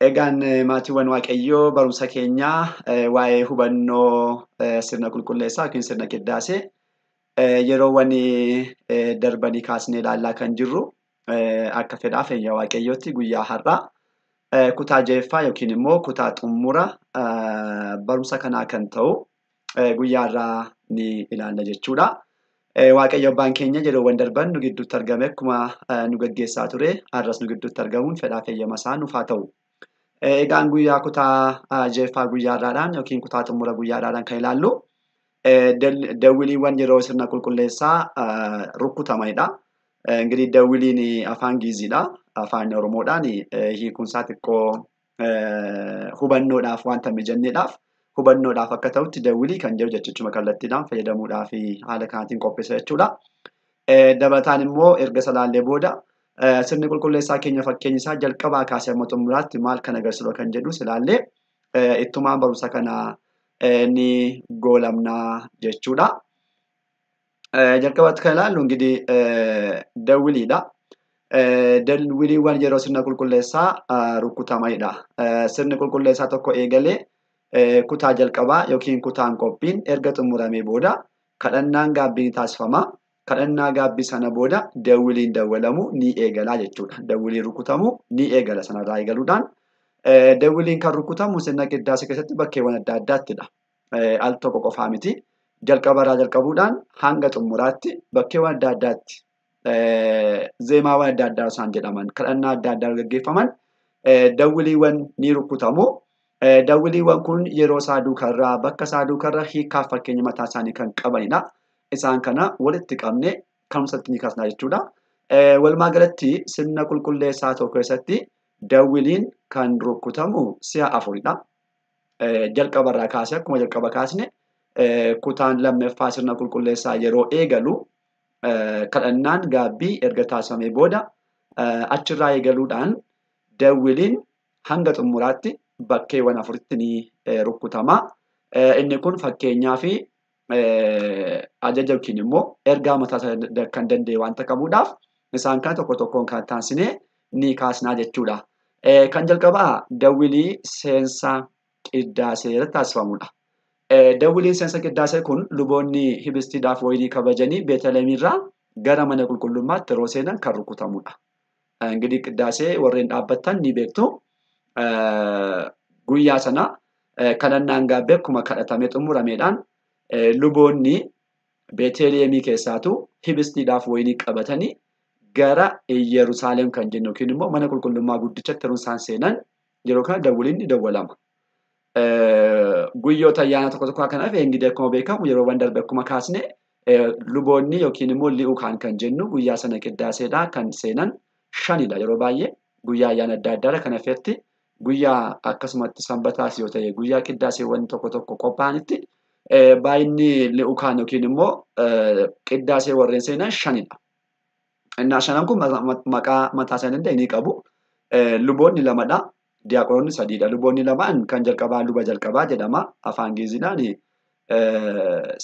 Egaan maatiiwwan Waaqayyoo barumsa keenyaa waa'ee hubannoo sirna qulqulleessaa yookiin sirna qiddaasee yeroowwan darbanii kaasnee ilaallaa kan jirru akka fedhaaf eeyya Waaqayyootti guyyaa har'aa kutaa jeeffaa yookiin immoo kutaa xumura barumsa kanaa kan ta'u guyyaa har'aa ni ilaalla jechuudha. Waaqayyo abbaan keenya yeroowwan darban nu gidduutti argame akkuma nu gaggeessaa ture har'as nu gidduutti argamuun fedhaaf eeyyama isaa nuuf haa ta'u. Egaan guyyaa kutaa jeeffaa guyyaa har'aadhaan yookiin kutaa xumura guyyaa har'aadhaan kan ilaallu dawwiliiwwan yeroo sirna qulqulleessaa rukutamanidha. Ingirii dawwiliin afaan Giiziidha. Afaan Oromoodhaan hiikuunsaa xiqqoo hubannoodhaaf wanta mijanneedhaaf hubannoodhaaf akka ta'utti dawwilii kan jedhu jechichuma kallattiidhaan fayyadamuudhaaf haala kanaatiin qopheessa jechuudha. Dabalataan immoo erga salaallee booda sirni qulqulleessaa keenya fakkeenyi isaa jalqabaa kaasee hamma xumuraatti maal kan agarsiisudha kan jedhu silaallee ittumaan barumsa kana ni goolamnaa jechuudha. Jalqabatti kan ilaallu ingirii dawwiliidha. Dawwiliiwwan yeroo sirna qulqulleessaa rukutamanidha. Sirni qulqulleessaa tokko eegalee kutaa jalqabaa yookiin kutaan qophiin erga xumuramee booda kadhannaan gaabbii ni taasifama. Kadhannaa gaabbii sana booda dawwiliin dawwalamu ni eegala jechuudha. Dawwiliin rukutamu ni eegala sanarraa eegaluudhaan. Dawwiliin kan rukutamu sirna qiddaasee keessatti bakkeewwan adda addaattidha. Al tokko qofaa miti. Jalqabarraa jalqabuudhaan hanga xumuraatti bakkeewwan adda addaatti zeemaawwan adda addaa isaan jedhaman kadhannaa adda addaa gaggeeffaman dawwiliiwwan ni rukutamu. Dawwiliiwwan kun yeroo isaa duukarraa bakka isaa duukarraa hiikaaf fakkeenya mataa isaanii kan qabanidha. Isaan kana walitti qabnee ka'umsatti ni kaasna jechuudha. Walumaa galatti sirna qulqulleessaa tokko keessatti dawwiliin kan rukutamu si'a afuridha. Jalqabarraa kaasee akkuma jalqaba kaasne kutaan lammaffaa sirna qulqulleessaa yeroo eegalu kadhannaan gaabbii erga taasifamee booda achirraa eegaluudhaan dawwiliin hanga xumuraatti bakkeewwan afuritti ni rukutama. Inni kun fakkeenyaa fi ajaja yookiin immoo ergaa mataa isaa kan danda'e wanta qabuudhaaf isaan kana tokko tokkoon kan taasisnee ni kaasnaa jechuudha. Kan jalqabaa dawwilii seensa qiddaasee irratti taasifamudha. Dawwiliin seensa qiddaasee kun luboonni hibistiidhaaf wayinii kabajanii Beetaleemirraa gara mana qulqullummaatti yeroo seenan kan rukutamudha. Ingirii qiddaasee warreen dhaabbattan ni beektu. Guyyaa sana kadhannaan gaabbii akkuma kadhatamee xumurameedhaan luboonni Beeteleemii keessaatu hibistiidhaaf wayinii qabatanii gara Yerusaalem kan jennu yookiin immoo mana qulqullummaa guddichatti yeroo isaan seenan yeroo kana dawwiliin ni dawwalama. Guyyoota ayyaana tokko tokko kanaaf ingirii akkuma beekamu yeroowwan darbe akkuma kaasne luboonni yookiin immoo li'ukaan kan jennu guyyaa sana qiddaaseedhaa kan seenan shanidha yeroo baay'ee guyyaa ayyaana adda addaadha kan hafetti guyyaa akkasumatti sanbataas yoo ta'e guyyaa qiddaaseewwan tokko tokko qophaa'anitti baay'inni li'ukaan yookiin immoo qiddaasee warreen seenan shanidha. Innaa shanan kun maqaa mataa isaanii danda'e ni qabu. Luboonni lamadha. Diyaaqonoonni sadiidha. Luboonni lamaan kan jalqabaa luba jalqabaa jedhama. Afaan Giiziidhaan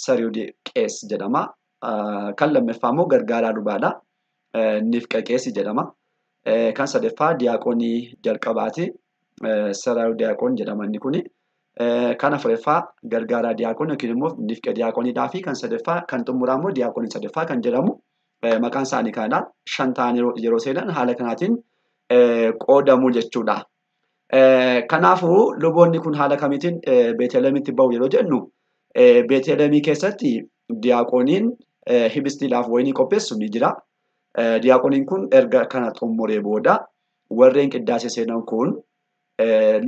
Sariud Qees jedhama. Kan lammaffaa immoo gargaaraa lubaadha. Nifqa Qees jedhama. Kan sadaffaa diyaaqonii jalqabaati. Saraayuu diyaaqon jedhama inni kuni. Kan afuraffaa gargaaraa diyaaqon yookiin immoo nifqa diyaaqoniidhaa fi kan sadaffaa kan xumuraa immoo diyaaqonii sadaffaa kan jedhamu maqaan isaanii kanadha. Shan ta'an yeroo seenan haala kanaatiin qoodamu jechuudha. Kanaafuu luboonni kun haala kamiitiin Beeteleemitti bahu yeroo jennu Beetelemii keessatti diyaaqoniin hibistiidhaaf wayinii qopheessu ni jira. Diyaaqoniin kun erga kana xumuree booda warreen qiddaasee seenan kun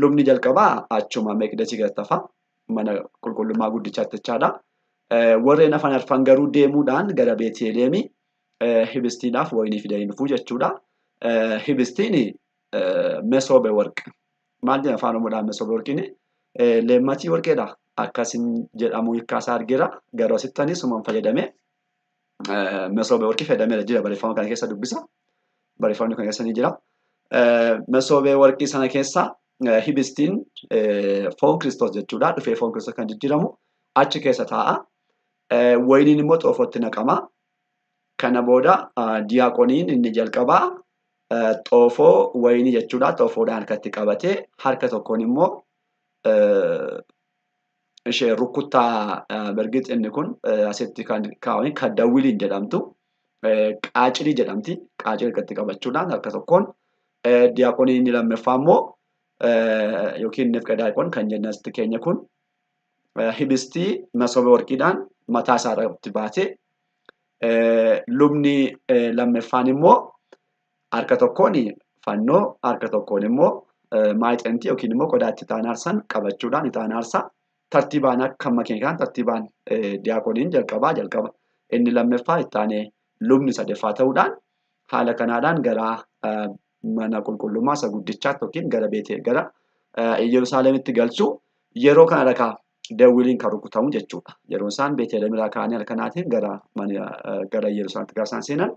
lubni jalqabaa achuma meeqdasii gadi tafa mana qulqullummaa guddichaatti jechaadha. Warreen hafan arfan garuu deemuudhaan gara Beeteleemii hibistiidhaaf wayinii fidanii dhufuu jechuudha. Hibistiin mesoobe warqi. Maal jedhama afaan Oromoodhaan mesoobe warqiin leemmatii warqeedha. Akkasiin jedhamu hiikkaasaa argeera. Garuu asitti anis sumaan fayyadame mesoobe warqii fayyadameera jira barreeffama kana keessa dubbisa. Barreeffamni kana keessa ni jira. Mesoobee warqii sana keessa hibistiin foon Kiristoos jechuudha. Dhufee foon Kiristoos kan jijjiiramu achi keessa taa'a. Wayiniin immoo xoofootti naqama. Kana booda diyaaqoniin inni jalqabaa Xoofoo wayinii jechuudha. Xoofoodhaan harkatti qabatee harka tokkoon immoo ishee rukuttaa bergix inni kun asitti kan kaa'ame kan dawwiliin jedhamtu qaacilii jedhamti. Qaacilii harkatti qabachuudhaan harka tokkoon diyaaqonii inni lammaffaa immoo yookiin nifqa diyaaqon kan jennu asitti keenya kun hibistii masooba warqiidhaan mataa isaa irratti baatee lubni lammaffaan immoo harka tokkoon fannoo harka tokkoon immoo maayixantii yookiin immoo qodaatti ixaana aarsan qabachuudhaan ixaana aarsaa tartiibaan akka amma keenya kan tartiibaan diyaaqoniin jalqabaa jalqaba inni lammaffaa itti aanee lubni sadaffaa ta'uudhaan haala kanaadhaan gara mana qulqullummaa isa guddichaatti yookiin gara beetee gara Yerusaalemitti galchuu yeroo kana dhakaa dawwiliin kan rukutamu jechuudha. Yeroo isaan Beeteleemirraa ka'anii haala kanaatiin gara mana gara Yerusaalemitti gaafa isaan seenan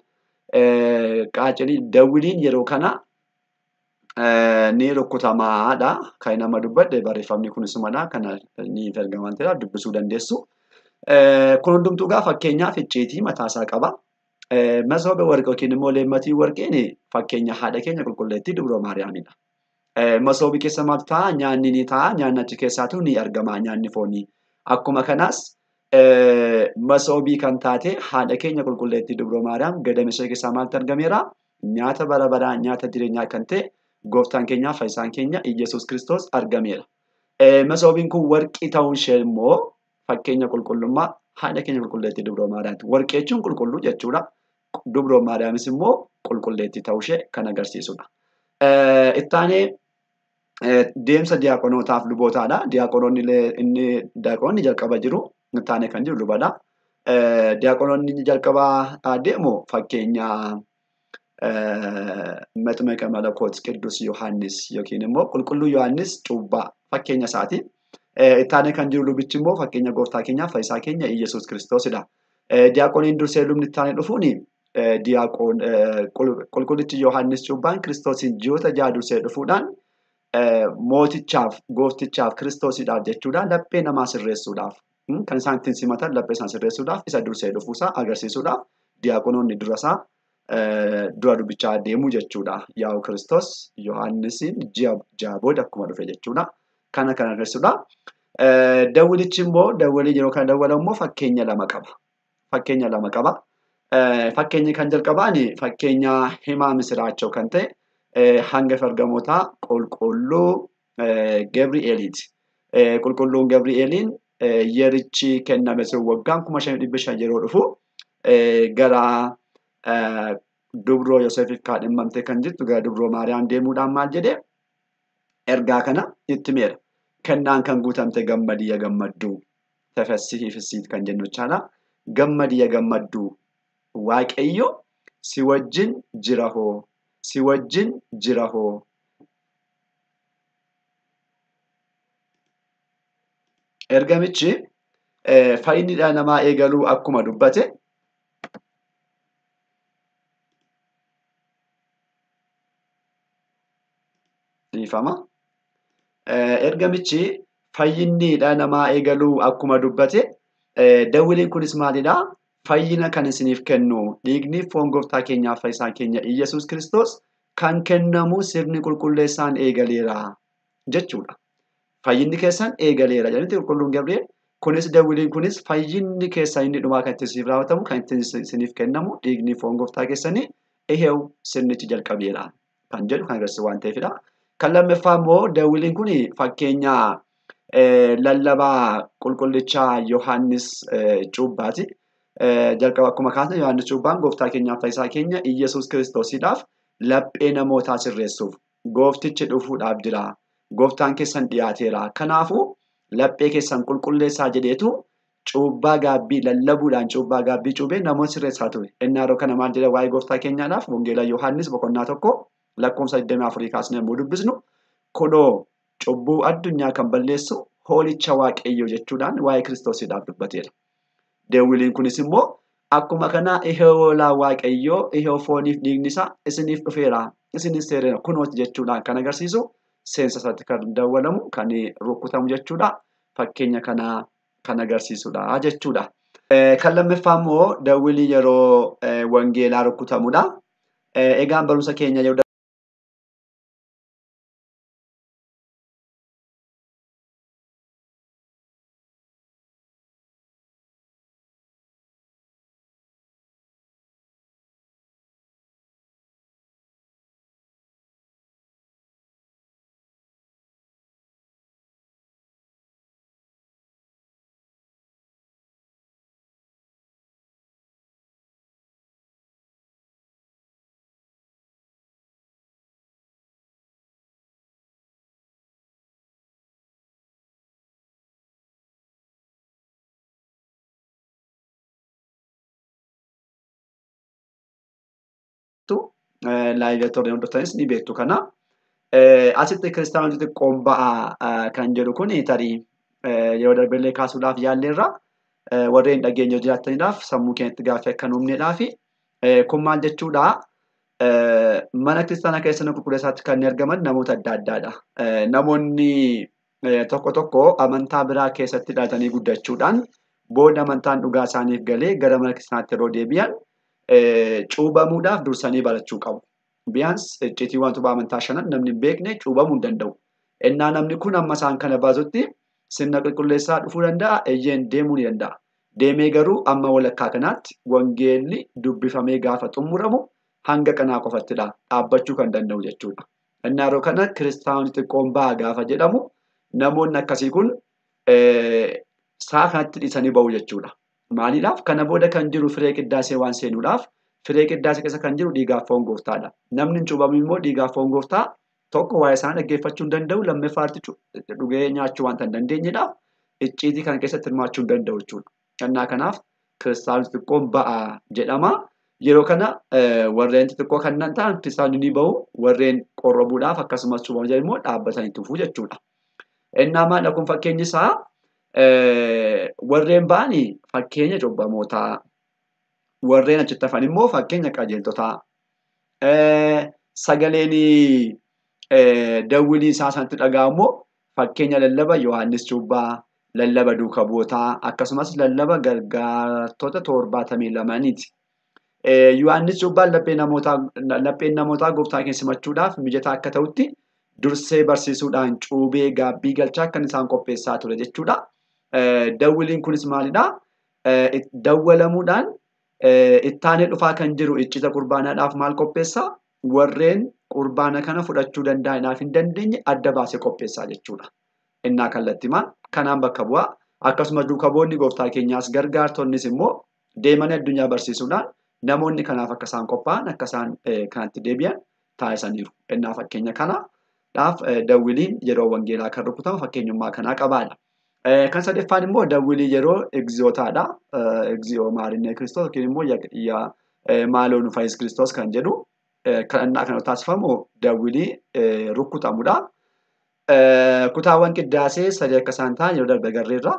qaacilii dawwiliin yeroo kana ni rukutamaadha. Kan nama dubbadhe barreeffamni kun isumadha. Kana ni ergaman ta'eera dubbisuu dandeessu. Kun hundumtuu gaa fakkeenyaaf icciitii mataasaa qaba. Masooba warqee yookiin immoo leemmatii warqeen fakkeenya haadha keenya qulqulleettii Dubroo Maariyaamidha. Masoobii keessa maaltu ta'a? Nyaanni ni ta'a. Nyaanni achi keessaatu ni argama. Nyaanni foonii. Akkuma kanaas masoobii kan taate haadha keenya qulqulleettii Dubroo Maariyaam gadama ishee keessaa maaltu argameera? Nyaata bara baraa, nyaata jireenyaa kan ta'e gooftaan keenyaa fayyisaan keenya Iyyasuus Kiristoos argameera. Masoobiin kun warqii ta'uun ishee immoo fakkeenya qulqullummaa haadha keenya qulqulleettii Dubroo Maariyaamti. Warqii jechuun qulqulluu jechuudha. Dubroo Maariyaamis immoo qulqulleettii ta'uu ishee kan agarsiisudha. Ittaanee deemsa diyaaqonootaaf lubootaadha. Diyaaqonoonni inni diyaaqonoonni jalqaba jiru. Ittaanee kan jiru lubadha. Diyaaqonoonni jalqaba deemu fakkeenya Maxmaqa Malakoot Qidduus Yohaannis yookiin immoo Qulqulluu Yohaannis Cuubbaa fakkeenya isaati. Ittaanee kan jiru lubichi immoo fakkeenya gooftaa keenyaa fayyisaa keenya Iyyasuus Kiristoosidha. Diyaaqoniin dursee lubni ittaanee dhufuun diyaaqoon qulqullichi Yohaannis Cuubbaan Kiristoosiin ji'oota ja'a dursee dhufuudhaan mootichaaf gooftichaaf Kiristoosiidhaaf jechuudhaan laphee namaa sirreessuudhaaf kan isaan ittiin simatan laphee isaan sirreessuudhaaf isa dursee dhufuusaa agarsiisuudhaaf diyaaqonoonni durasaa dura dubbichaa deemuu jechuudha. Yaa'u Kiristoos Yohaannisiin ji'a ja'a booda akkuma dhufe jechuudha. Kana kan agarsiisudha. Dawwilichi immoo dawwilii yeroo kana dawwalamu immoo fakkeenya lama qaba. Fakkeenya lama qaba. Fakkeenyi kan jalqabaan fakkeenya himaa misiraachoo kan ta'e hangafa ergamootaa qulqulluu Gabri'eeliiti. Qulqulluun Gabri'eeliin yerichi kenname sun waggaan 5500 yeroo dhufu gara dubroo Yoosefiif kaadhimamtee kan jirtu gara dubroo Maariyaam deemuudhaan maal jedhee ergaa kana itti meera. Kennaan kan guutamte gammadii yaa gammadduu tafessihii fissiit kan jennu jechaadha. Gammadii yaa gammadduu Waaqayyo si wajjin jira hoo si wajjin jira hoo. Ergamichi fayyinni dhala namaa eegaluu akkuma dubbate dhiifama. Ergamichi fayyinni dhala namaa eegaluu akkuma dubbate dawwiliin kunis maalidhaa? Fayyina kan isiniif kennu dhiigni foon gooftaa keenyaaf fayyisaan keenya Iyyasuus Kiristoos kan kennamu sirni qulqulleessaan eegaleera jechuudha. Fayyinni keessan eegaleera jedhamti qulqulluun Gabri'eel. Kunis dawwiliin kunis fayyinni keessan inni dhumaa kan ittiin isiniif raawwatamu kan ittiin isiniif kennamu dhiigni foon gooftaa keessanii iheew sirnichi jalqabeera kan jedhu kan agarsiisu waan ta'eefidha. Kan lammaffaa immoo dawwiliin kun fakkeenya lallabaa qulqullichaa Yohaannis Cuubbaati. Jalqaba akkuma kaasne Yohaannis Cuubbaan gooftaa keenyaaf fayyisaa keenya Iyyasuus Kiristoosiidhaaf laphee namootaa sirreessuuf gooftichi dhufuudhaaf jira. Gooftaan keessan dhiyaateera. Kanaafuu laphee keessan qulqulleessaa jedheetu cuubbaa gaabbii lallabuudhaan cuubbaa gaabbii cuubee namoota sirreessaa ture. Inni yeroo kana maal jedha waa'ee gooftaa keenyaadhaaf Wangeela Yohaannis boqonnaa 1 lakkoofsa 24 kaasnee yommuu dubbisnu kunoo cubbuu addunyaa kan balleessu hoolicha Waaqayyoo jechuudhaan waa'ee Kiristoosiidhaaf dubbateera. Dawwiliin kunis immoo akkuma kana ihee hoolaa Waaqayyoo ihee fooniif dhiigni isaa isiniif dhufeera isinis seereera kunooti jechuudhaan kan agarsiisu seensa isaatti kan dawwalamu kan rukutamu jechuudha. Fakkeenya kana kan agarsiisudha jechuudha. Kan lammaffaa immoo dawwilii yeroo wangeelaa rukutamudha. Egaan barumsa keenya yeroo laayivii torreen hordoftanis ni beektu kana. Asitti kiristaanota xixiqqoon ba'a kan jedhu kun tarii yeroo darbellee kaasuudhaaf yaalleerra warreen dhageenya jiraataniidhaaf sammuu keenyatti gaaffii akka hin uumneedhaaf kun maal jechuudha? Mana kiristaanaa keessa qulqulleessaatti kan argaman namoota adda addaadha. Namoonni tokko tokko amantaa biraa keessatti dhalatanii guddachuudhaan booda amantaan dhugaa isaaniif galee gara mana kiristaanaatti yeroo deebi'an cuubamuudhaaf dursanii barachuu qabu. Biyyaans icciitii wantoota amantaa shanan namni hin beekne cuubamuu hin danda'u. Innaa namni kun amma isaan kana baasutti sirna qulqulleessaa dhufuu danda'a, eeyyeen deemuu ni danda'a. Deemee garuu amma walakkaa kanaatti wangeelli dubbifamee gaafa xumuramu hanga kanaa qofattidha dhaabbachuu kan danda'u jechuudha. Innaa yeroo kana kiristaanonni xiqqoon ba'a gaafa jedhamu namoonni akkasii kun sa'a kanatti dhiisanii ba'u jechuudha. Maaliidhaaf? Kana booda kan jiru firee qiddaasee waan seenuudhaaf firee qiddaasee keessa kan jiru dhiigaaf foon gooftaadha. Namni hin cuubamin immoo dhiigaaf foon gooftaa tokko waa'ee isaan dhaggeeffachuu hin danda'u, lammaffaatti dhugee nyaachuu waanta hin dandeenyedhaaf icciitii kana keessatti hirmaachuu hin danda'u jechuudha. Innaa kanaaf kiristaanonni xixiqqoon ba'a jedhama. Yeroo kana warreen xixiqqoo kanneen ta'an kiristaanonni ni ba'u, warreen qorrobuudhaaf akkasumas cuubamu jedhan immoo dhaabbatanii tufuu jechuudha. Innaa maal kun fakkeenyi isaa warreen ba'anii fakkeenya cubbamootaa, warreen achitti hafan immoo fakkeenya qajeeltotaa. Sagaleen dawwilii isaa sanatti dhaga'amu fakkeenya lallaba Yohaannis Cuuphaa, lallaba duuka bu'ootaa akkasumas lallaba gargaartota 72niiti. Yohaannis Cuuphaan lapheen namootaa gooftaa keenya simachuudhaaf mijataa akka ta'utti dursee barsiisuudhaan cuubee gaabbii galchaa kan isaan qopheessaa ture jechuudha. Dawwiliin kunis maalidhaa? Dawwalamuudhaan ittaanee dhufaa kan jiru iccita qurbaanaadhaaf maal qopheessaa? Warreen qurbaana kana fudhachuu danda'aniif hin dandeenye adda baasee qopheessaa jechuudha. Innaa kallattimaan kanaan bakka bu'aa. Akkasumas duuka bu'oonni gooftaa keenyaas gargaartonnis immoo deemanii addunyaa barsiisuudhaan namoonni kanaaf akka isaan qophaa'an akka isaan kanatti deebi'an taasisaniiru. Innaa fakkeenya kanaadhaaf dawwiliin yeroo wangeelaa kan rukutamu fakkeenyummaa kanaa qabaadha. Kan sadaffaan immoo dawwilii yeroo egziyootaadha. Egziyoo maarinee Kiristoos yookiin immoo maaloo nu fayyis Kiristoos kan jedhu kadhannaa kana taasifamu dawwilii rukutamudha. Kutaawwan qiddaasee sadii akka isaan ta'an yeroo darbe agarreerra.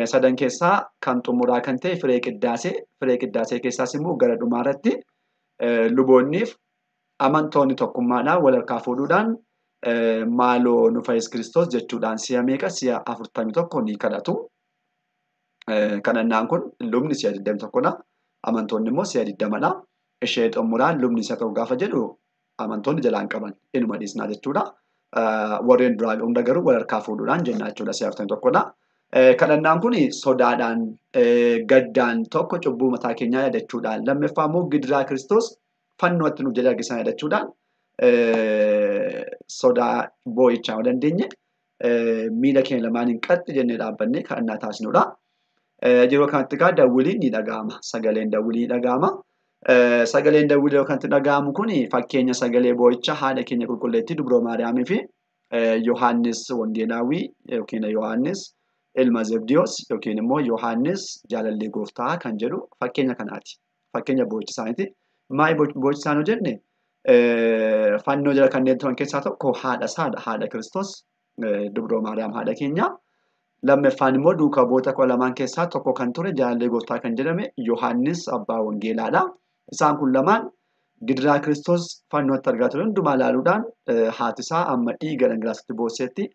Sadan keessaa kan xumuraa kan ta'e firee qiddaasee, firee qiddaasee keessaas immoo gara dhumaarratti luboonniif amantoonni tokkummaadhaan wal harkaa fuudhuudhaan maaloo nu fayyis Kiristoos jechuudhaan si'a meeqa si'a 41 ni kadhatu. Kadhannaan kun lubni si'a 21dha. Amantoonni immoo si'a 20dha. Ishee xumuraan lubni isa ta'u gaafa jedhu amantoonni jalaan qaban inuma dhiisnaa jechuudha. Warreen duraa hunda garuu wal harkaa fuudhuudhaan jenna jechuudha si'a 41dha. Kadhannaan kun sodaadhaan gaddaan tokko cubbuu mataa keenyaa yaadachuudhaan lammaffaa immoo gidiraa Kiristoos fannootti nuuf jedhee argisan yaadachuudhaan sodaa boo'ichaa yoo dandeenye miila keenya lamaaniin qaxxi jennee dhaabbannee kadhannaa taasisnudha. Yeroo kanatti egaa dawwiliin ni dhaga'ama. Sagaleen dawwilii ni dhaga'ama. Sagaleen dawwilii yeroo kanatti dhaga'amu kun fakkeenya sagalee boo'ichaa haadha keenya qulqulleettii Dubroo Maariyaamii fi Yohaannis Wangeelaawii yookiin Yohaannis ilma Zebdiyoos yookiin immoo Yohaannis jaalallee gooftaa kan jedhu fakkeenya kanaati. Fakkeenya boo'icha isaaniiti. Maali boo'icha isaanii jenne fannoo jala kanneen turan keessaa tokko haadha isaadha. Haadha Kiristoos Dubroo Maariyaam haadha keenya. Lammaffaan immoo duuka bu'oota 12 keessaa tokko kan ture jaalallee gooftaa kan jedhame Yohaannis abbaa wangeelaadha. Isaan kun lamaan gidiraa Kiristoos fannootti argaa ture hundumaa ilaaluudhaan haati isaa amma dhiiga dhangalaasutti boosseetti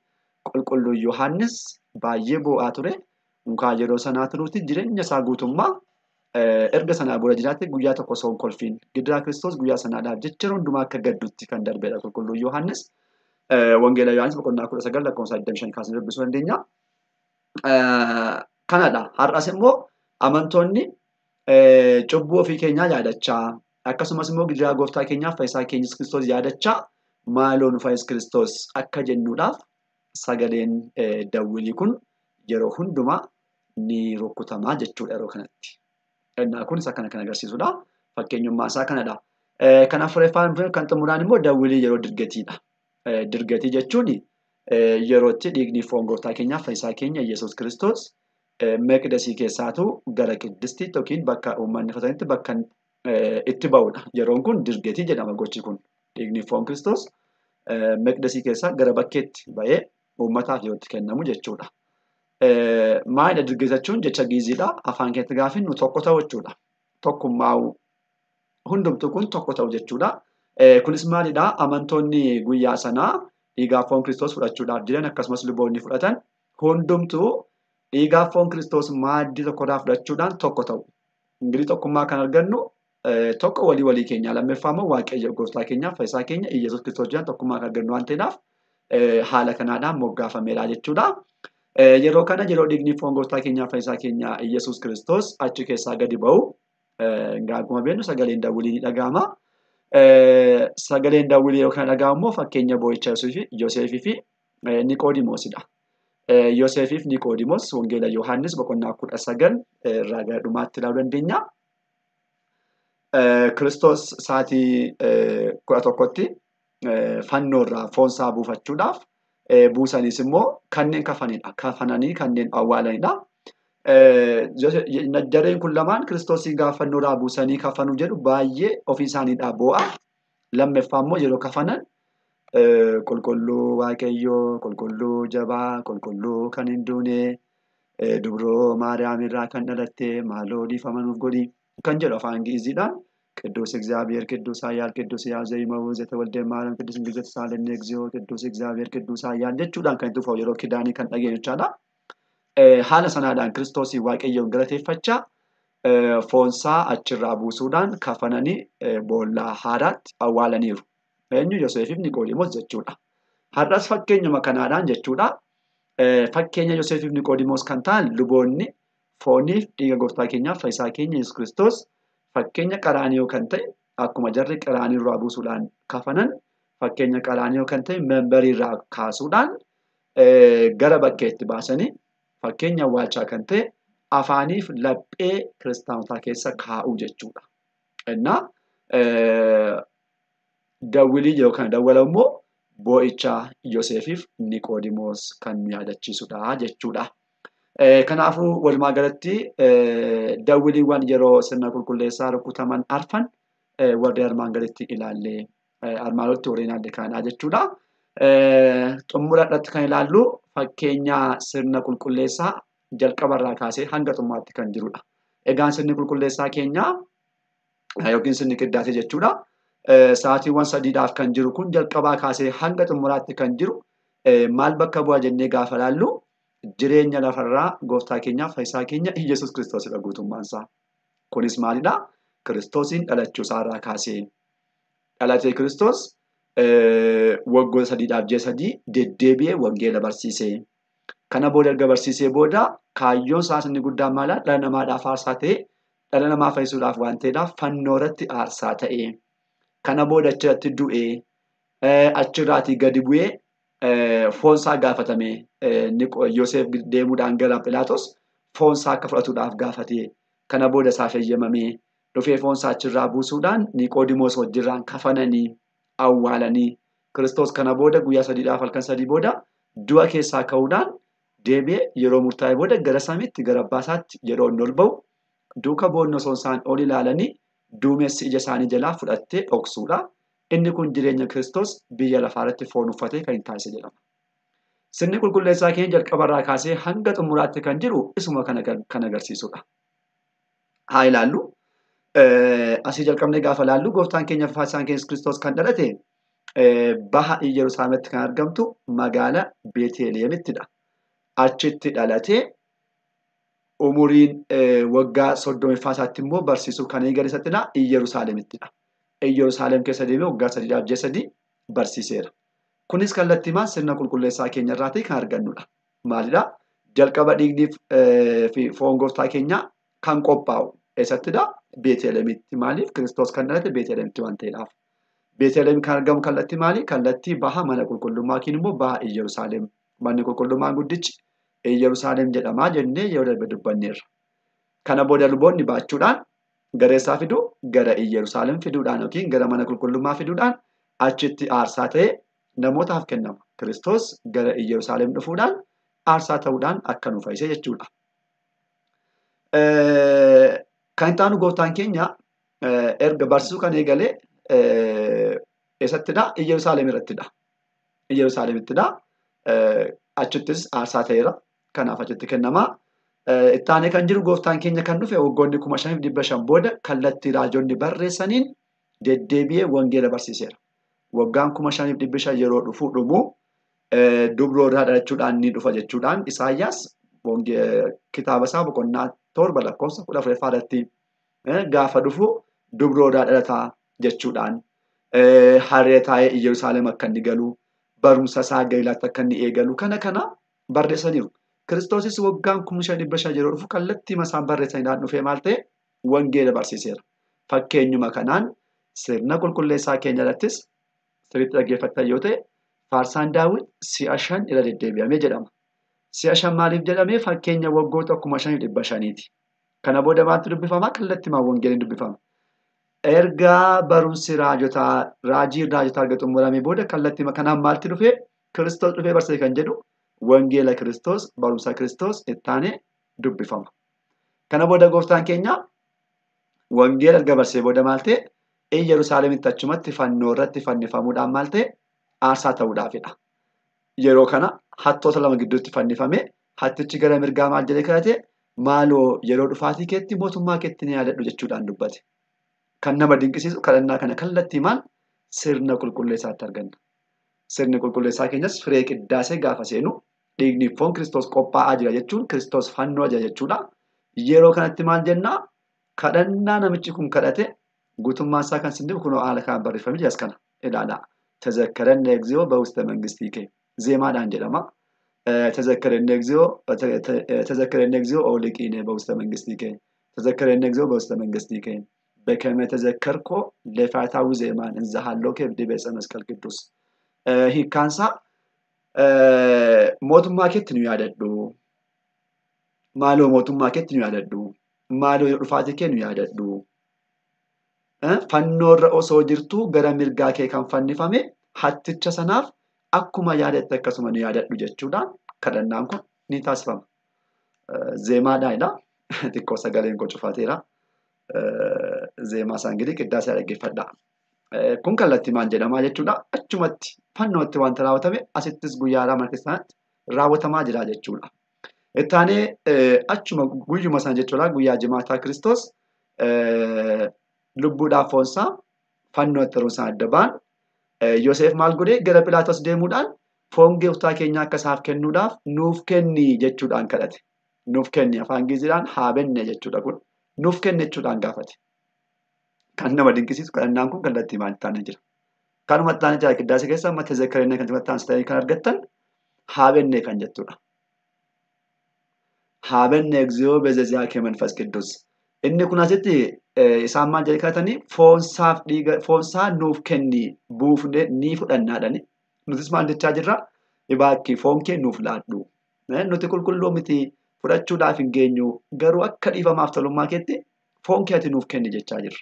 qulqulluu Yohaannis baay'ee boo'aa ture. Mukaa yeroo sanaa turuutti jireenya isaa guutummaa Erga sanaa booda jiraate guyyaa tokko osoo hin kolfiin gidiraa Kiristoos guyyaa sanaadhaaf jecha hundumaa akka gaddutti kan darbedha qulqulluu Yohaannis. Wangeela Yohaannis boqonnaa 19 lakkoofsa 25 kaasnee dubbisuu dandeenya. Kanadha. Har'as immoo amantoonni cubbuu ofii keenyaa yaadachaa akkasumas immoo gidiraa gooftaa keenyaaf fayyisaa keenya Kiristoos yaadachaa maaloo nu fayyis Kiristoos akka jennuudhaaf sagaleen dawwilii kun yeroo hundumaa ni rukutamaa jechuudha yeroo kanatti. Innaa kun isa kana kan agarsiisudha. Fakkeenyummaa isaa kanadha. Kan afuraffaan kan xumuraan immoo dawwilii yeroo dirgatiidha. Dirgatii jechuun yerootti dhiigni foon gooftaa keenyaaf fayyisaa keenya Yesuus Kiristoos meqdesii keessaatu gara qiddistiitti yookiin bakka uummanni fatanitti bakka itti ba'udha. Yeroon kun dirgatii jedhama gochi kun. Dhiigni foon Kiristoos meqdesii keessaa gara bakkeetti ba'ee uummataaf yeroo itti kennamu jechuudha. Maalidha dirgatii jechuun jecha giiziidha. Afaan keenyatti gaafa tokko ta'u jechuudha. Tokkummaa'uu hundumtu kun tokko ta'u jechuudha. Kunis maalidha? Amantoonni guyyaa sanaa dhiigaa foon Kiristoos fudhachuudhaaf jiran akkasumas luboonni fudhatan hundumtuu dhiigaa foon Kiristoos maaddii tokkorraa fudhachuudhaan tokko ta'u. Ingirii tokkummaa kan argannu tokko walii walii keenya lammaffaa immoo Waaqayyo gooftaa keenyaaf fayyisaa keenya Iyyasuus Kiristoos jiran tokkummaa kan argannu waan ta'eedhaaf haala kanaadhaan moggaafameera jechuudha. Yeroo kana yeroo dhiigni foon gooftaa keenyaaf fayyisaa keenya Iyyasuus Kiristoos achi keessaa gadi ba'u akkuma beeknu sagaleen dawwilii ni dhaga'ama. Sagaleen dawwilii yeroo kana dhaga'amu immoo fakkeenya boo'icha Yoseefii fi Niqoodimoosidha. Yoseefii fi Niqoodimoos Wangeela Yohaannis boqonnaa 19 irraa gara dhumaatti ilaaluu dandeenya. Kiristoos sa'aatii 11tti fannoo irraa foonsaa buufachuudhaaf buusaniis immoo kanneen kafanidha. Kafananii kanneen awwaalanidha. Jarreen kun lamaan Kiristoosii gaafa fannoo irraa buusanii kafanuu jedhu baay'ee ofii isaaniidhaa boo'a. Lammaffaa immoo yeroo kafanan qulqulluu Waaqayyoo, qulqulluu jabaa, qulqulluu kan hin duune, dubroo Maariyaam irraa kan dhalatte maaloo dhiifama nuuf godhi kan jedhu afaan Gi'iziidhaan ቅዱስ እግዚአብሔር ቅዱስ ኃያል ቅዱስ ሕያው ዘኢይመውት ዘተወልደ እምአብ ቅዱስ እንግሊዝ ተሳለነ እግዚኦ ቅዱስ እግዚአብሔር ቅዱስ ኃያል jechuudhaan kan itti fufu yeroo kidaanii kan dhageenyu jechaadha. Haala sanaadhaan Kiristoosii Waaqayyoon galateeffachaa foonsaa achirraa buusuudhaan kafananii boollaa haaraatti awwaalaniiru. Eenyu Yoseefiif Niqoodimoos jechuudha. Har'as fakkeenyuma kanaadhaan jechuudha. Fakkeenya Yoseefiif Niqoodimoos kan ta'an luboonni fooniif dhiiga gooftaa keenyaaf fayyisaa keenya Yesuus Kiristoos fakkeenya qaraaniyoo kan ta'e akkuma jarri qaraanii irraa buusuudhaan kafanan fakkeenya qaraaniyoo kan ta'e membarii irraa kaasuudhaan gara bakkeetti baasanii fakkeenya awwaalchaa kan ta'e afaaniif laphee kiristaanotaa keessa kaa'uu jechuudha. Innaa dawwilii yeroo kana dawwalamu immoo boo'icha Yoseefiif Niqoodimoos kan nu yaadachiisudha jechuudha. Kanaafuu walumaa galatti dawwiliiwwan yeroo sirna qulqulleessaa rukutaman arfan warri armaan gaditti ilaallee armaan olitti warreen ilaalle kanadha jechuudha. Xumura irratti kan ilaallu fakkeenya sirna qulqulleessaa jalqabarraa kaasee hanga xumuraatti kan jirudha. Egaan sirni qulqulleessaa keenya yookiin sirni qiddaatee jechuudha. Sa'aatiiwwan sadiidhaaf kan jiru kun jalqabaa kaasee hanga xumuraatti kan jiru maal bakka bu'a jennee gaafa ilaallu jireenya lafarraa gooftaa keenyaaf fayyisaa keenya Iyyasuus Kiristoosidha guutummaan isaa. Kunis maalidhaa? Kiristoosiin dhalachuu isaarraa kaasee dhalatee Kiristoos waggoota sadiidhaaf ji'a sadii deddeebi'ee wangeela barsiisee. Kana booda erga barsiisee booda kaayyoon isaas inni guddaan maalidhaa? Dhala namaadhaaf aarsaa ta'ee dhala namaa fayyisuudhaaf waan ta'eedhaaf fannoo irratti aarsaa ta'ee. Kana booda achirratti du'ee achirraatii gadi bu'ee foonsaa gaafatame Yoseef deemuudhaan gara Philaaxoos foonsaa akka fudhatuudhaaf gaafate. Kana booda isaaf eeyyamamee dhufee foonsaa achirraa buusuudhaan Niqoodimoos wajjirraan kafananii awwaalanii Kiristoos kana booda guyyaa sadiidhaaf halkan sadii booda du'a keessaa ka'uudhaan deebi'ee yeroo murtaa'e booda gara samiitti gara abbaa isaatti yeroo inni ol ba'u duuka boonna osoo isaan ol ilaalanii duumessi ija isaanii jalaa fudhattee dhoksuudha. Inni kun jireenya Kiristoos biyya lafaa irratti foon uffatee kan hin taasise jedhama. Sirni qulqulleessaa keenya jalqabarraa kaasee hanga xumuraatti kan jiru isuma kan agarsiisudha. Haa ilaallu. Asii jalqabnee gaafa ilaallu gooftaan keenya fayyisaan keenya Kiristoos kan dhalate baha Iyyerusaalemitti kan argamtu magaala Beeteliyeemittidha. Achitti dhalatee Umuriin waggaa 30ffaa isaatti immoo barsiisuu kan eegale isattidha. Iyyerusaaleemittidha. Iyyerusaaleem keessa deemee waggaa 3 ji'a 3 barsiiseera. Kunis kallattiimaan sirna qulqulleessaa keenya irraatii kan argannudha. Maalidha? Jalqaba dhiigni fi foon gooftaa keenyaa kan qophaa'u eessattidha? Beetelemitti. Maaliif? Kiristoos kan dhalate Beetelemitti waan ta'eedhaaf. Beetelem kan argamu kallattii maali? Kallattii baha mana qulqullummaa yookiin immoo baha Iyyerusaaleem. Manni qulqullummaan guddichi Iyyerusaaleem jedhamaa jennee yeroo darbe dubbanneerra. Kana booda luboonni baachuudhaan gara eessaa fiduu? Gara Iyyerusaaleem fiduudhaan yookiin gara mana qulqullummaa fiduudhaan achitti aarsaa ta'ee namootaaf kennama. Kiristoos gara Iyyerusaaleem dhufuudhaan aarsaa ta'uudhaan akka nu fayyise jechuudha. Kan itti aanu gooftaan keenya erga barsiisuu kan eegalee eessattidha? Iyyerusaaleem irrattidha. Iyyerusaaleemittidha. Achittis aarsaa ta'eera. Kanaaf achitti kennama. Itti aanee kan jiru gooftaan keenya kan dhufe waggoonni 5500 booda kallattii raajonni barreessaniin deddeebi'ee wangeela barsiiseera. Waggaan 5500 yeroo dhufu dhumu dubroo irraa dhalachuudhaan ni dhufa jechuudhaan Isaayyaas kitaaba isaa boqonnaa 7 lakkoofsa 14 irratti gaafa dhufu dubroo irraa dhalataa jechuudhaan harree taa'ee Iyyerusaaleem akka inni galu barumsa isaa Galiilaatti akka inni eegalu kana barreessaniiru. Kiristoosis waggaan 5500 yeroo dhufu kallattii isaan barreessaniidhaan dhufee maal ta'e wangeela barsiiseera. Fakkeenyuma kanaan sirna qulqulleessaa keenya irrattis sirriitti dhaggeeffattan yoo ta'e faarsaan Daawit si'a 5 irra deddeebi'amee jedhama. Si'a 5 maaliif jedhamee? Fakkeenya waggoota 5500ti. Kana booda maaltu dubbifama? Kallattiimaan wangeeliin dubbifama. Erga barumsi raajotaa raajiin raajotaa erga xumuramee booda kallattii kanaan maaltu dhufee? Kiristoos dhufee barsiise kan jedhu wangeela Kiristoos barumsa Kiristoos ittaanee dubbifama. Kana booda gooftaan keenya wangeela erga barsiisee booda maal ta'e? Iyyerusaaleemitti achumatti fannoo irratti fannifamuudhaan maal ta'e? Aarsaa ta'uudhaafidha. Yeroo kana hattoota lama gidduutti fannifame hattichi gara mirgaa maal jedhee kadhate? Maaloo yeroo dhufaatii keetti mootummaa keetti ni yaadadhu jechuudhaan dubbate. Kan nama dinqisiisu kadhannaa kana kallattiimaan sirna qulqulleessaatti arganna. Sirni qulqulleessaa keenyas firee qiddaasee gaafa seenu dhiigni foon Kiristoos qophaa'aa jira jechuun Kiristoos fannoo jira jechuudha. Yeroo kanatti maal jennaa? Kadhannaa namichi kun kadhate guutummaan isaa kan sin dhibu kunoo haala kanaan barreeffamee jiras kana ilaalaa. Tezakkaranne egziyoo bawuste mangistii kee zeemaadhaan jedhama. Tezakkaranne egziyoo ooliqiine bawuste mangistii kee. Tezakkaranne egziyoo bawuste mangistii kee. በከመ ተዘከርኮ ለፋታዊ ዜማን እንዘሃሎ ከብዲ በዕፀ መስቀል ቅዱስ hiikkaansaa mootummaa keetti nu yaadadhu. Maaloo mootummaa keetti nu yaadadhu. Maaloo dhufaatii kee nu yaadadhu. Fannoorra osoo jirtuu gara mirgaa kee kan fannifame hatticha sanaaf akkuma yaadatte akkasuma nu yaadadhu jechuudhaan kadhannaan kun ni taasifama. Zeemaadhaanidha. Xiqqoo sagaleen koo cufateera. Zeemaa isaa ingirii qiddaasee dhaggeeffadha. Kun kallattiimaan jedhamaa jechuudha. Achumatti fannootti wanta raawwatame asittis guyyaa mana kiristaanaatti raawwatamaa jira jechuudha. Ittaanee achuma guyyuma sana jechuudha guyyaa jimaataa Kiristoos lubbuudhaaf foonsaa fannootti yeroo isaan adda ba'an Yoseef maal godhee gara Philaaxoos deemuudhaan foon gooftaa keenyaa akka isaaf kennuudhaaf nuuf kenni jechuudhaan kadhate. Nuuf kenni afaan Ingiliziidhaan haa benne jechuudha kun. Nuuf kenni jechuudhaan gaafate. Kan nama dinqisiisu kadhannaan kun kallattii maal taanee jira. Kanuma taanee jira qiddaasee keessa amma tezakkarina kan maxxansitanii kan argattan haa benne kan jettudha. Haa benne egziyoo bezeziyaa kee manfas qidduus. Inni kun asitti isaan maal jedhee kadhatanii foonsaaf dhiiga foonsaa nuuf kenni buufnee ni fudhannaadhani. Nutis maal jechaa jirra? Ibaakkii foon kee nuuf laadhu. Nuti qulqulluu miti fudhachuudhaaf hin geenyu garuu akka dhiifamaaf tolummaa keetti foon kee ati nuuf kenni jechaa jirra.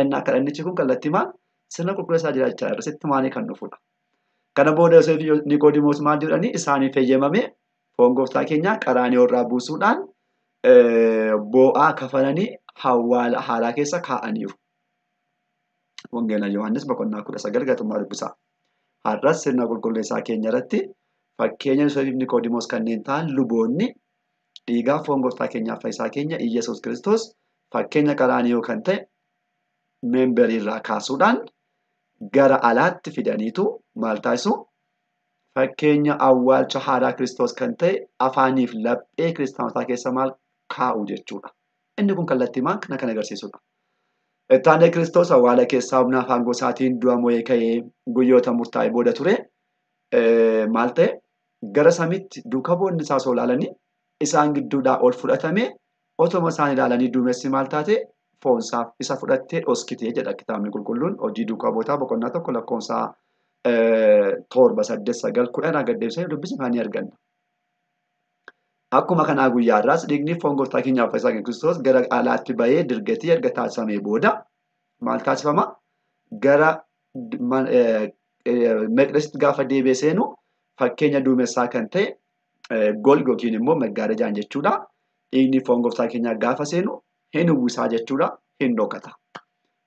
Innaa kadhannichi kun kallattii maal sirna qulqulleessaa jira jechaa jirra. Sitti maanii kan dhufudha. Kana booda Yoseef Niqoodimoos maal jedhanii isaaniif eeyyamame foon gooftaa keenyaa qaraanioo irraa buusuudhaan boo'aa kafananii awwaala haaraa keessa kaa'aniiru. Wangeela Yohaannis boqonnaa 19 gatummaa dubbisaa. Har'as sirna qulqulleessaa keenya irratti fakkeenya Yoseef Niqoodimoos kanneen ta'an luboonni dhiigaa foon gooftaa keenyaaf fayyisaa keenya Iyyasuus Kiristoos fakkeenya qaraanioo kan ta'e memberii irraa kaasuudhaan gara alaatti fidaniitu maal taasisu? Fakkeenya awwaalcha haaraa Kiristoos kan ta'e afaaniif laphee kiristaanotaa keessa maal kaa'u jechuudha. Inni kun kallattiimaan kana kan agarsiisudha. Ittaanee Kiristoos awwaala keessaa humna afaan gosaatiin du'a mo'ee ka'ee guyyoota murtaa'e booda ture maal ta'e gara samiitti duuka bu'oonni isaa osoo ilaalanii isaan gidduudhaa ol fudhatame otuma isaan ilaalanii duumessi maal taate foonsaaf isa fudhattee dhoskitee jedha kitaabni qulqulluun hojii duukaa bu'ootaa boqonnaa 1 lakkoofsa 7 8 9 10 hanga deebisanii dubbisni ni arganna. Akkuma kanaa guyyaa irraas dhiigni foon gooftaa keenyaaf fayyisaa keenya Kiristoos gara alaatti bahee dirgatii erga taasifamee booda maal taasifama? Gara meqdesitti gaafa deebi'ee seenu fakkeenya duumessaa kan ta'e golgi yookiin immoo maggaarajaan jechuudha. Dhiigni foon gooftaa keenyaa gaafa seenu hin uwwisaa jechuudha, hin dhokata.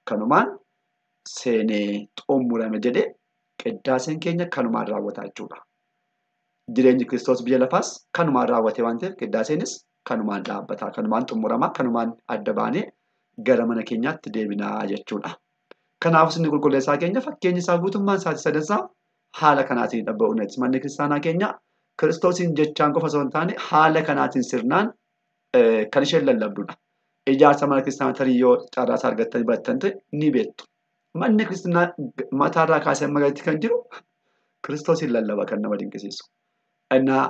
Kanumaan seenee xumurame jedhee qiddaaseen keenya kanumaan raawwata jechuudha. Jireenyi Kiristoos biyya lafaas kanumaan raawwate waan ta'eef qiddaaseenis kanumaan dhaabbata, kanumaan xumurama, kanumaan adda baanee gara mana keenyaatti deebinaa jechuudha. Kanaaf sirni qulqulleessaa keenya fakkeenyi isaa guutummaan isaatii sadansaa haala kanaatiin dhabba'uuneeti. Manni kiristaanaa keenya Kiristoosiin jechaan qofa osoo hin taane haala kanaatiin sirnaan kan isheen lallabdudha. Ijaarsa mana kiristaanaa tarii yoo carraa isaa argattanii barattan ta'e ni beektu. Manni kiristaanaa mataarraa kaasee amma gaditti kan jiru Kiristoosiin lallaba kan nama dinqisiisu. Innaa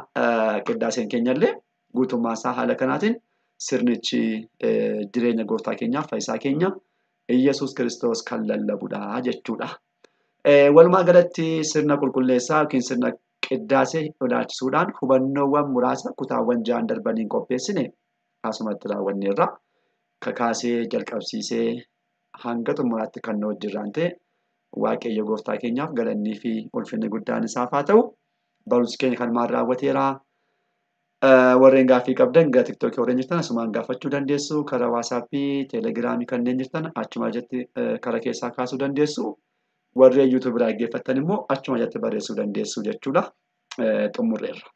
qiddaaseen keenyallee guutummaa isaa haala kanaatiin sirnichi jireenya gooftaa keenyaaf fayyisaa keenya Iyyasuus Kiristoos kan lallabudha jechuudha. Walumaa galatti sirna qulqulleessaa yookiin sirna qiddaasee ilaalchisuudhaan hubannoowwan muraasa kutaawwan 6 darbaniin qopheessine asumatti raawwanneerra. Kakaasee jalqabsiisee hanga xumuraatti kan nu wajjin ta'e Waaqayyo gooftaa keenyaaf galannii fi ulfinni guddaan isaaf haa ta'u. Barumsi keenya kanumaan raawwateera. Warreen gaaffii qabdan gara tiktookii warreen jirtan asumaan gaafachuu dandeessu. Karaa waasaappii, teelegiraamii kanneen jirtan achuma jalatti karaa keessaa kaasuu dandeessu. Warreen yuutuubii irraa dhaggeeffattan immoo achuma jalatti barreessuu dandeessu jechuudha. Xumurreerra.